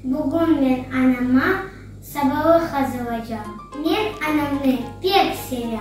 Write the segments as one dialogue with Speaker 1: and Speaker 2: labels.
Speaker 1: Bugün men anama sabalıq azırlaycam. Men anamnı pek sevem.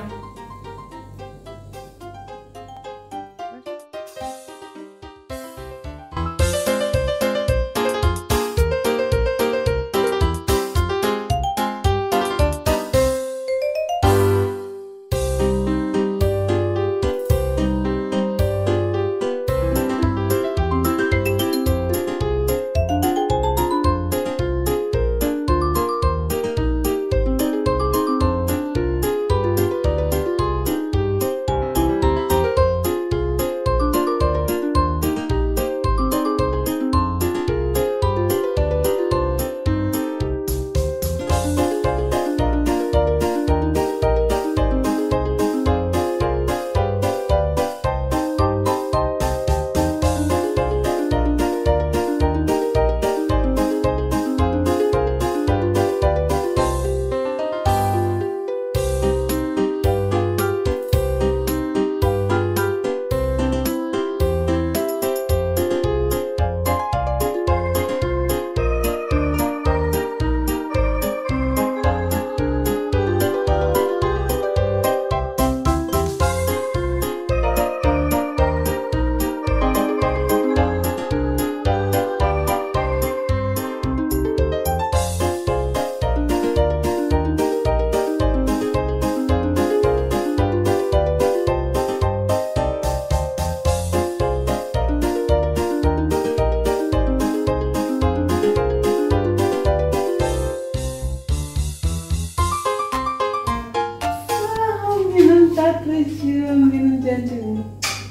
Speaker 2: Sağ ol, menim tatlıçığım, menim cançığım,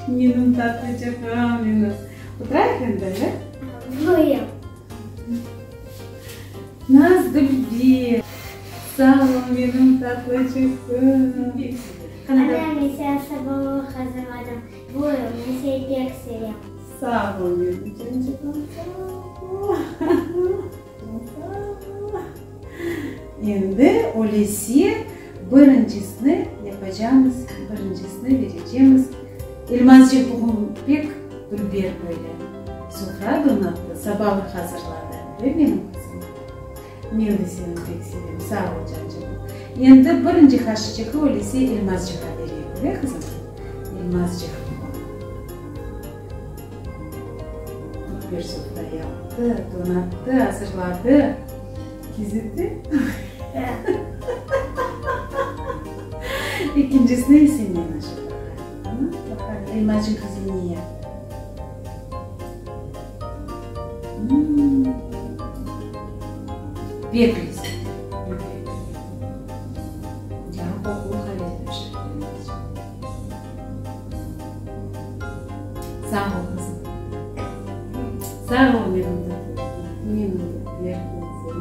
Speaker 2: menim tatlıçığım, menim. Oturayıq endi, e?
Speaker 1: Buyur.
Speaker 2: Naz dülber. Sağ ol, menim tatlıçığım.
Speaker 1: Ana, men saña sabalıq azırladım. Buyur, men seni pek sevem.
Speaker 2: Sağ ol, menim cançığım, sağ ol. Endi öylese birincisini yapacamız, birincisini verecemiz. Elmazcıq bugün pek dülber böyle sofra donattı, sabalıq azırladı, öyle menim qızım? Men de seni pek sevem, sağ ol, cançığım. Endi birinci qaşıçıqı öylese Elmazcığa bereyik, öyle qızım? Elmazcıq. Bir sofra yaptı, donattı, azırladı. Kezetti. Ekincisini ise men aşıp baqayım. Tamam, baqayım, Elmacıq bize ne yaptı? Pek lezzetli. Daa qoqulu qave pişirdi Elmacıq. Sağ ol, qızım. Sağ ol, menim tatlım. Menim dülber qızım.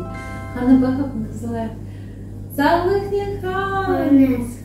Speaker 2: Qani, baqıp, qızlar. Sağlıqnen qal.